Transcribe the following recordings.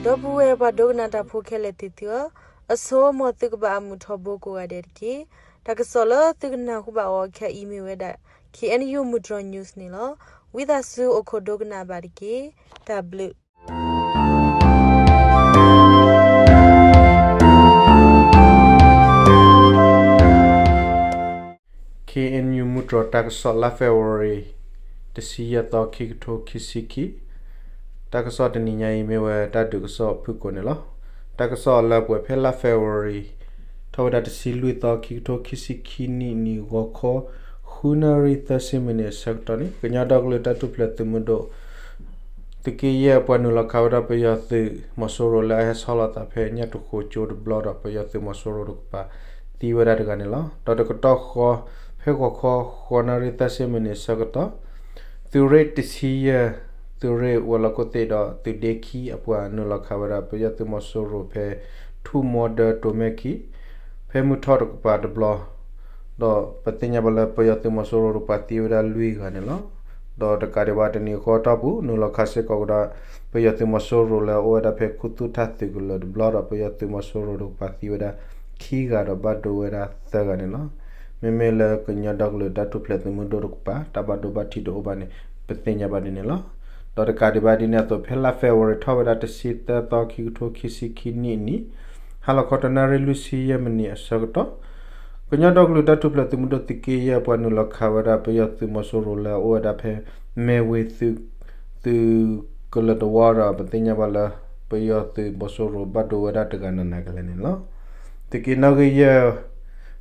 ဒီပုၢ်ဝဲၢ်ပှၤဒိကနၣ်တၢ်ဖိခဲလၢာ်သ့ၣ်သုဧၢ, အဆိ မ်သုကဘၣ်အမုာ်ထီဘိကိးဂၤဒဲးတက့ၢ်. တၢ်ကစီၣ်လၢသုကနၢ်ဟူဘၣ်အီၤခဲအံၤမ့ၢ်ဝဲဒၣ် K N U မုၢ်တြီၤ news န့ၣ်လီၤ. ဝံသးစူၤအိၣ်ခိးဒိကနၣ်ဘၣ်တက့ၢ်. တၢ်ဘျုး K N U မုၢ်တြီၤတၢ်ကစီၣ်လါ February တဆံယဲၢ်သီ ခံကထိခံဆံခံ, တၢ်ကစီၣ်တနံၤညါအံၤမ့ၢ်ဝဲတၢ်ဒုးကစီၣ်ဖုၣ်ကိာ်န့ၣ်လီၤ. တၢ်ကစီၣ်အလၢပှဲၤဖဲလါ February ထီၣ်ဝဲဒၣ်တဆံလွံၢ်သီ ခံကထိခံဆံခံနံၣ် နံၤဂီၤခီ ဃုနၣ်ရံၣ်သၢဆံ minute အဆၢကတီၢ်န့ၣ် ကညီဒီကလုာ်တၢ်ထူၣ်ဖျဲးသုးမုၢ်ဒိၣ် သုးက့ယဲၢ်ပှၤနုာ်လီၤခးဝဲဒၣ်ပယီၤသုးမီၤစိရိၤလၢအဟဲဆီလီၤသးဖဲညၣ်တဃိကၠိတဘျီဒီး ပယီၤသုးမီၤစိရိၤတကပၤသံဝဲဒၣ်တဂၤန့ၣ်လီၤ. ဒီးတကတီၢ်ဃီ ဖဲဂီၤခီ ဃိးနၣ်ရံၣ်သၢဆံ minute အဆၢကတီၢ် သုးရ့ၣ်တဆံယဲၢ် သုးရ့ၣ်ဝဲၤလီၢ်ခိၣ်သ့ၣ်ဒီးသုးဒ့ခံ အပှၤနုာ်လီၤခးဝဲဒၣ်ပယီၤသုးမီၤစိရိၤဖဲ ထူၣ်မီဒၢတိၤမဲၣ်ခံ ဖဲမုၢ်ထီၣ်တကပၤတဘျီ ဒီးပသ့ၣ်ညါဘၣ်လၢပယီၤသုးမီၤစိရိၤတကပၤသံဝဲဒၣ်လွံၢ်ဂၤန့ၣ်လီၤ. ဒီးတကးဒံးဘၣ်တနံၤအဃီအတီၢ်ပူၤ နုာ်လီၤခးစ့ၢ်ကီးဝဲဒၣ် ပယီၤသုးမီၤစိရိၤလၢအအိၣ်ဝဲဒၣ်ဖဲခူသူၣ်ထၣ်သုးကလၢၤတဘျီဒီး ပယီၤသုးမီၤစိရိၤတကပၤသံဝဲဒၣ်ခံဂၤဒီးဘၣ်ဒိဝဲဒၣ်သၢဂၤန့ၣ်လီၤ. မ့မ့ၢ်လၢကညီဒီကလုာ်တၢ်ထူၣ်ဖျဲးသုးမုၢ်ဒိၣ်တကပၤ တၢ်ဘၣ်ဒိဘၣ်ထံးတအိၣ်ဘၣ်န့ၣ် ပသ့ၣ်ညါဘၣ်ဒ်န့ၣ်လီၤ. ဒီးတကးဒံးဘၣ်ဒ်န့ၣ်အသိး ဖဲလါ February ထီၣ်ဝဲဒၣ်တဆံသၢသီ ခံကထိခံဆံခံနံၣ်အနံၤ ဟါလီၤခီတနၣ်ရံၣ်လွံၢ်ဆံယဲၢ် minute အဆၢကတီၢ် ကညီဒီကလုာ်တၢ်ထူၣ်ဖျဲးသုးမုၢ်ဒိၣ်သုးက့ယဲၢ် ပှၤနုာ်လီၤခးဝဲဒၣ်ပယီၤသုးမီၤစိရိၤလၢအအိၣ်ဝဲဒၣ်ဖဲ မဲၢ်ဝ့ၤသုး သုးကလၢၤတဝီဒီး ပသ့ၣ်ညါဘၣ်လၢ ပယီၤသုးမီၤစိရိၤဘၣ်ဒိဝဲဒၣ်တဂၤနးနးကလဲာ်န့ၣ်လီၤ. သုးက့နီၣ်ဂံၢ်ယဲၢ်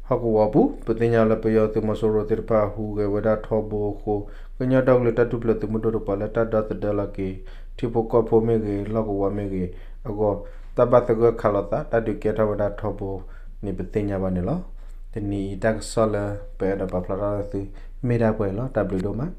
ဟီၣ်ကဝီၤပူၤ ပသ့ၣ်ညါလၢပယီၤသုးမီၤစိရိၤသ့ၣ်တဖၣ်ဟူးဂဲၤဝဲဒၣ်ထီဘိအဃိ ကညီဒီကလုာ်တၢ်ထူၣ်ဖျဲးသုးမုၢ်ဒိၣ်တကပၤလၢတၢ်ဒီသဒၢလီၤက့ၤ ထံဖိကီၢ်ဖိမ့ၢ်ဂ့ၤ လီၢ်ကဝီၤမ့ၢ်ဂ့ၤအဂီၢ် တၢ်ဘၣ်သဂၢၢ်ခးလိာ်သး တၢ်ဒုးကဲထီၣ်ဝဲဒၣ်ထီဘိန့ၣ် ပသ့ၣ်ညါဘၣ်န့ၣ်လီၤ. တနံၤအံၤတၢ်ကစီၣ်လၢပအဲၣ်ဒိးပာ်ဖျါထီၣ်လၢသု မ့ၢ်ဒၣ်ပှဲၤလီၤ. တၢ်ဘျုးဒိၣ်မး.